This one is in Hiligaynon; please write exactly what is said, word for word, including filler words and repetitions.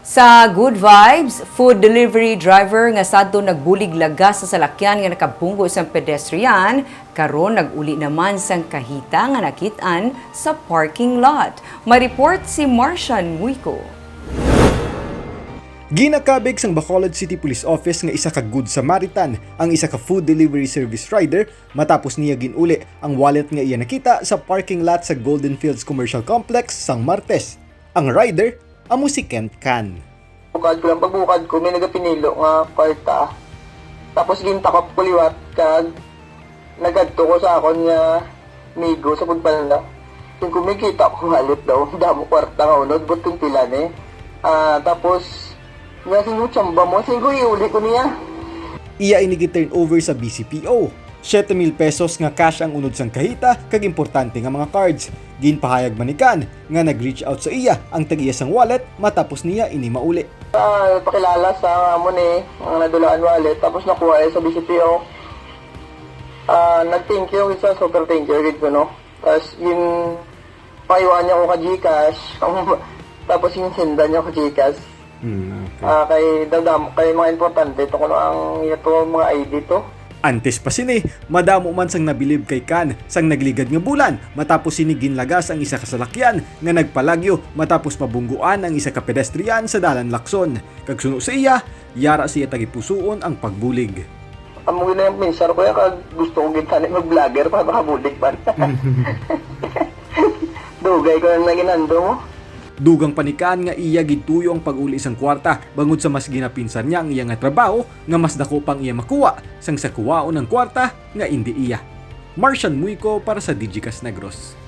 Sa Good Vibes, food delivery driver nga sadto nagbulig lagas sa salakyan nga nakabunggo sang pedestrian, karon nag-uli naman sang kahita nga nakit-an sa parking lot. May report si Marcian Muico. Ginakabig sang Bacolod City Police Office nga isa ka Good Samaritan ang isa ka food delivery service rider matapos niya gin-uli ang wallet nga iya nakita sa parking lot sa Golden Fields Commercial Complex sang Martes. Ang rider amo si Kent Can. Bukad ko lang, pagbukad ko, may nagapinilo nga kwarta. Tapos gintakop ko liwat kag nagadto ko sa akon nga migo sa pagpalda. Kung kumikita ko halit daw, damo kwarta nga unod, but kung pila ni. Ah, tapos, nga sino chamba mo, sige, iuli ko niya. Iya ini gi-turn over sa B C P O. Siete mil pesos nga cash ang unod sang kahita kag importante nga mga cards. Ginpahayag man ni Can nga nag-reach out sa iya ang tag-iya sang wallet matapos niya ini mauli. Ah, pakilala sa amo ni ang nadulaan wallet, tapos nakuha sa B C P O. Ah, nag-thank you, isa super thank you gid ko, no? Tapos yung payuan niya ko ka Gcash, tapos yung sendan niya ko Gcash. Hmm, okay. Ah, kay dadam, kay mga importante to kuno ang ito mga I D to. Antes pa sini, madamo man sang nabilib kay Can sang nagligad nga bulan matapos sini ginlagas ang isa ka salakyan nga nagpalagyo matapos mabungguan ang isa ka pedestrian sa dalan Lacson. Kag suno sa iya, yara siya tagipusuon ang pagbulig. Amo gid na yung pinsar ko ya kag gusto ko gid tani mag-vlogger para makabulig man. Dugay ko na ginando mo. Dugang pa ni Can nga iya gid tuyo ang pag-uli sang kwarta bangod sa mas ginapinsar niya ang iya nga trabaho nga mas dako pang iya makuha sang sa kuwaon ang kwarta nga indi iya. Marcian Muico para sa Digicast Negros.